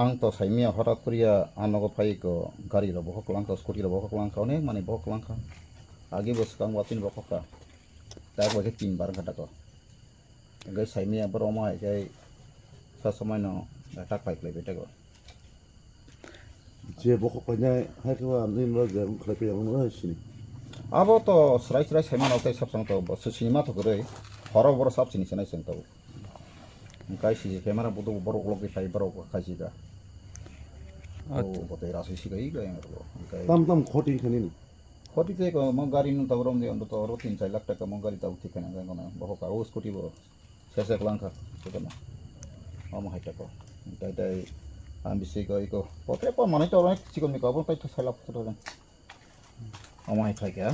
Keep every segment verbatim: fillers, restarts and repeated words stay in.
Ang to saimia horat koriya, ang nogo phai ko gari rok bokhok lang kha, scooty rok bokhok lang kha, onek manwi bokhok lang kha. Agi bo swkang watwi ni bokhok kha. Tak bai khe tin bar wngkha tako. Hingke saimia borok omo hai khe sa somai no attack pai khlai bai tako. Je bokhok painai hai khe ba nini no je wng khlai paiya wng hai sini. Abo to srai srai saimano tei sab samto bo sini ma thok rwi horo boro sab sini sinai seng tabuk. Hingke C C camera budu borok ulo khe phai borok khai si ka. At- O botei rasui si ka i ka yang ro. Hingke tam tam khoti khe nini. Khoti te ko mo gari nung tabuk rom de ondo to oro tin char lakh taka mo gari tabuk thik khe nang kono bokhok ka o scooty bo. Sesek lang kha, sukana. Omo hai tako. Tai tai, ang bisi ko iko. Pote pa manai to onek chikon ni ko, abo tai to salap to. Omo hai khai kha.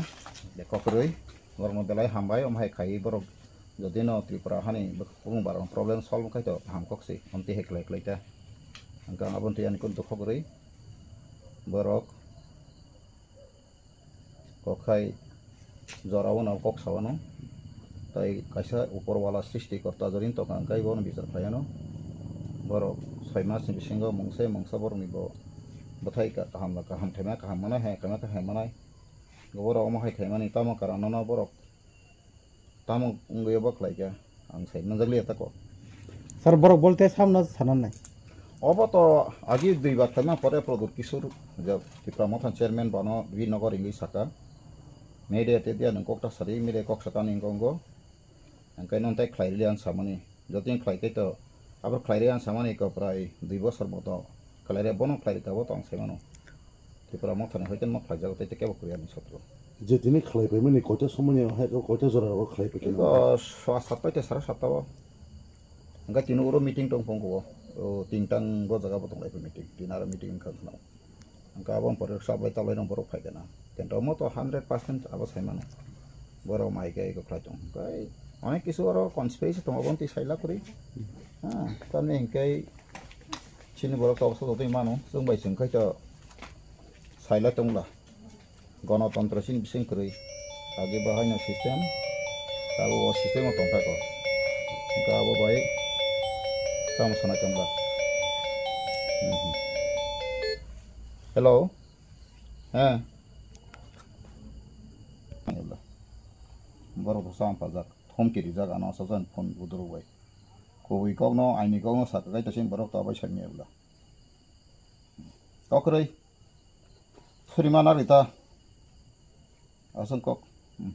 De kokroi. Borok no belai hambai, omo hai khai borok. Jodi no Tripura hani bung barok problem solve khai to ham kok si. Amti hai klai klai ta. Ang kang abon tiyan kun to kokroi. Borok. Kok hai jora o no kok sa wano. Tai kaisa upor wala srishti korta jorin tongkha, hingke bono bichar phai ano. Borok soi mas ni bisingo mungsa mungsa borok ni bo bwthai kaham kaham khaima kaham manai, hai khaima kaham manai. Borok omo hai khaimani tamo karon no borok tamo wngwi obo khlai kha, ang sai manjak liya tako. Sir, borok bolte samno sananai. Obo to agi dui bar khlaima pore Pradyut Kishore, je Tipra Motha chairman, bono Virnagar wngwi saka. Media te dia nwng kok ta sari, media kok saka ni wngkha wngkha. Hingke nwng tai khlai rili ang samani. Jotoni khlai khe to, abo khlai ri ang samani ko prai dui bosor moto. Khlai ri bono khlai ri kabo to ang sai mano. Tripura Motha ni hoite no khlai jago tei kebo kuri ani sotro. Je tini khlai paimani koita somoni hai ko koita jora ro khlai paikhe no? Iko swa sat pai te sara sat o. Hingke tini oro meeting tong phung ko. O tingtang bo jaga bo tong lai meeting. Tini aro meeting wngkha khna. Hingke abo pore sabai talai no borok phai kana. Kento mo to hundred percent abo sai mano. Borok mai khe iko khlai tong. Hingke onek kisu oro conspiracy tong abo twi sai la kuri. Ha, tamni hingke Chini borok tabuk sotwi mano, chwng bai chwng khai to sailai tongla. Gonotontro chini bising kwrwi. Agi bo haino system, tabuk o system o tongkha ko. Hingke abo bai tamo sanai tongla. Mhm. Hello? He? Borok bo sam pajak, thomki rijak ano sajan phone budurok bai. Kubui kokno, aini kokno saka kai ta chini borok to abai sani ebla. Kokroi. Surima na rita. Asong kok. Hmm.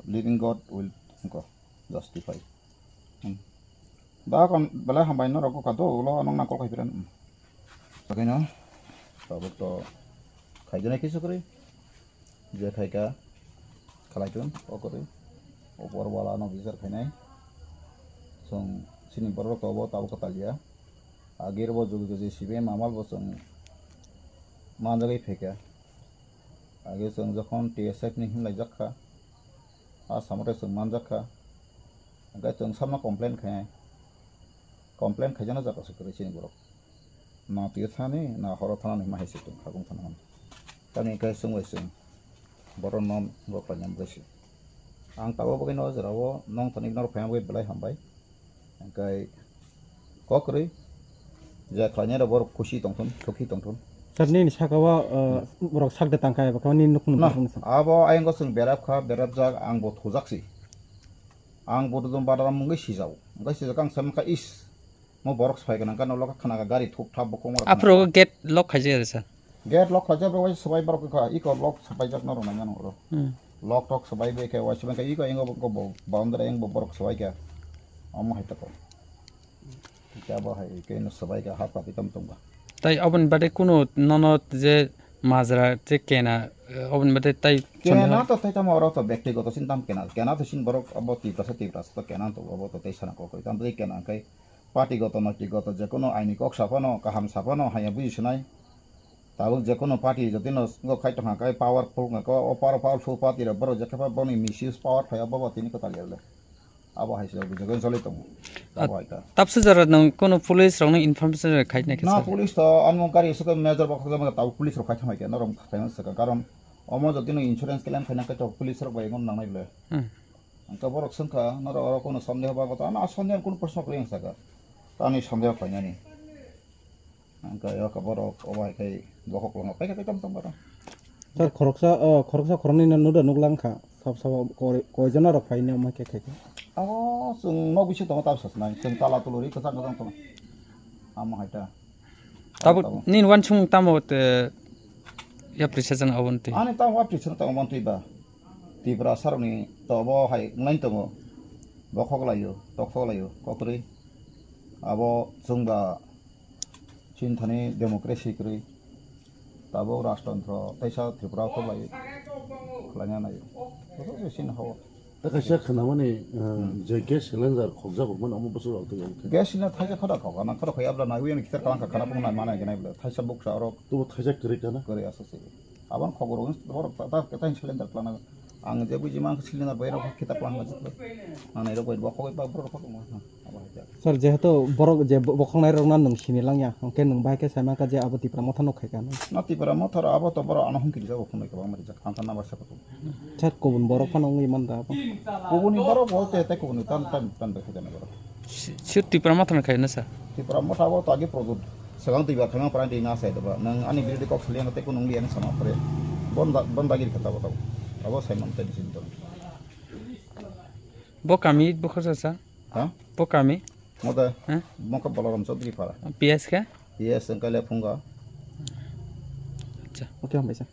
Living God will ko justify. Hmm. Ba kon belai hambai no rok ka do ulo nong nang kol kai piran. Hmm. Bagino. Tabuk to khaijana kisu kri. Je khaika khalai tun, o kwrwi. Upor wala no bichar khainai. Chwng chini borok rok to bo tabuk kwtal ya. Agir bo jugi jugi sibe mamal bo chwng manjagwi phaikha. Agir chwng jokhon T S F ni himlai jak kha, a samate chwng manjak kha. Hingke chwng samno complain khainai. Complain khaijana jaga se kwrwi chini borok. Na twi thani, na horo thana hinma hai se tong kha bung thana hwn. Tamni hingke chwng bai chwng borok no bo khlaina bagwi se. Ang tabuk bagwi no o jora o nong thani norok phaina bagwi belai hambai. Hingke kok kwrwi je khlainai rok borok khusi tongthun, sukhi tongthun. Sir, nini saka o, uh, borok sak de tangkha eba khe nini nuk nuk Na, tongthun. Abo ayang o chwng berap kha, berap jak, ang bo thujak si. Ang bo dudum badaram wngwi sijao. Wngwi sijak ang sai mankha is. Mo borok swbai gwnang gana ulo khe khna kha gari thuk thap bo kongor. Aphuru gate lock khaijak ya sir? Gate lock khaijak, borok waisa swbai borok kha, iko lock swbaijak norok nai mano oro. Hmm. Lock tok swbai bai khe waisa bai khe iko ingo bo, bo boundary ingo bo borok swbai kha. Omo hai tako. Khe abo hai khe no swbai kha, ha pati tam tongba. Tai aboni bade kuno nono je majra je kena, eh, aboni bade tai kena sondeho? To tai tamo oro to bektigoto sin tam kena, kena to sin borok abo Tiprasa, Tiprasa to kena to abo to tai sana kokoi tam tai kena kai. Party goto, noiti goto, jekono aini kok saphano, kaham saphano, haya buji sinai. Tabuk jekono party jotino go khai tongkha, kai powerful wngkha, o power-, powerful party rok borok jekhe pha boni misuse power phai, o bobo tini kwtal ya le. Abo hai se jekono choli tongo. Abo hai ta. Tapsa jora nang kono police rok nang information rok khai nai khe Na sa? Police to ano gari suka major bok khaka tabuk police rok khai thamai khe norok khai sakha, karon omo jotino insurance claim khaina khe to police rok bai ngon nangnai le. Hmm. Ang to borok swngkha, norok oro kono sondeho ba goto, ano sondeho kono proshno kwrwi ang saka. Tani sondeho khlainani. Ang kaya ka borok obo hai khai bokhok lama pai kha tei tam tam bara. Sir, khoroksa, o, khoroksa khoroknwi no nuda nuklang kha. Sab sabo koi, koi jona rok phai ne omo khe khai khe. Abo chwng nok bisingo tongo tab sasnai. Chwng tala tuluri kwchang kwchang tongo. Amo hai ta. Tabuk tabuk. Nini wansukmung tamo te yapri sajana oboni twi? Ani tamo yapri sajana tamo oboni twi ba. Tiprasarokni tobo hai wnglaino tongo. Bokhok laio, tokhok laio, kokrwi. Abo chwngba chini thani democracy kwrwi. Tabuk rajtontro teisa Tripura khok lai khlaina naio. Bokhok se chini hao. Tei kaisa khnamani, uh, je gas cylinder khokjak rokmani omo bwswk rok twi. Gas cylinder thaisa khoda khok, ana khoda khoi abla naiwi ani kitar kalang kha khana phung nai mana gwnai bwle. Thaisa buksa orok. Tubo thaisa kwrwi kana? Kwrwi aswk se. Abon khogoro borok ta, ta, ta cylinder kwlana. Ang je buji man cylinder bai rok kitar kalang kha. Ang nai rok bai bo khogoi ba borok khogoi ma. Abo hai jak. Sir, jehetu borok je bo-, bokhok nai rok na nwng sini langya, hwnkhe nwng bahai khe sai mankha je abo Tipra Motha no khai kha. Na Tipra Motha ro abo to borok ano hum kiri jago phunui kwbangma rijak. Ang ta number sa. Sir, kubun borok phano wngwi man da abo. Kubuni borok bo te, te kubuni tan, tan, tan bai khaijana borok. Si-, sir, Tipra Motha ni khaina sa? Tipra Motha bo to agi product. Swkang twi ba khaima pran twi na sai da ba. Nang ani birodi kok suli ang te kunu wngli ani sama pore. Bon da, bon dagir kha tabo tabo. Abo sai man te bisin to. Bo kami, bo khorsa sa? Ha? Bo kami? Moda. Ha? Moka Balaram Chaudhary para. P S khe? P S engkale phunga. Acha. Okay, hambai sa.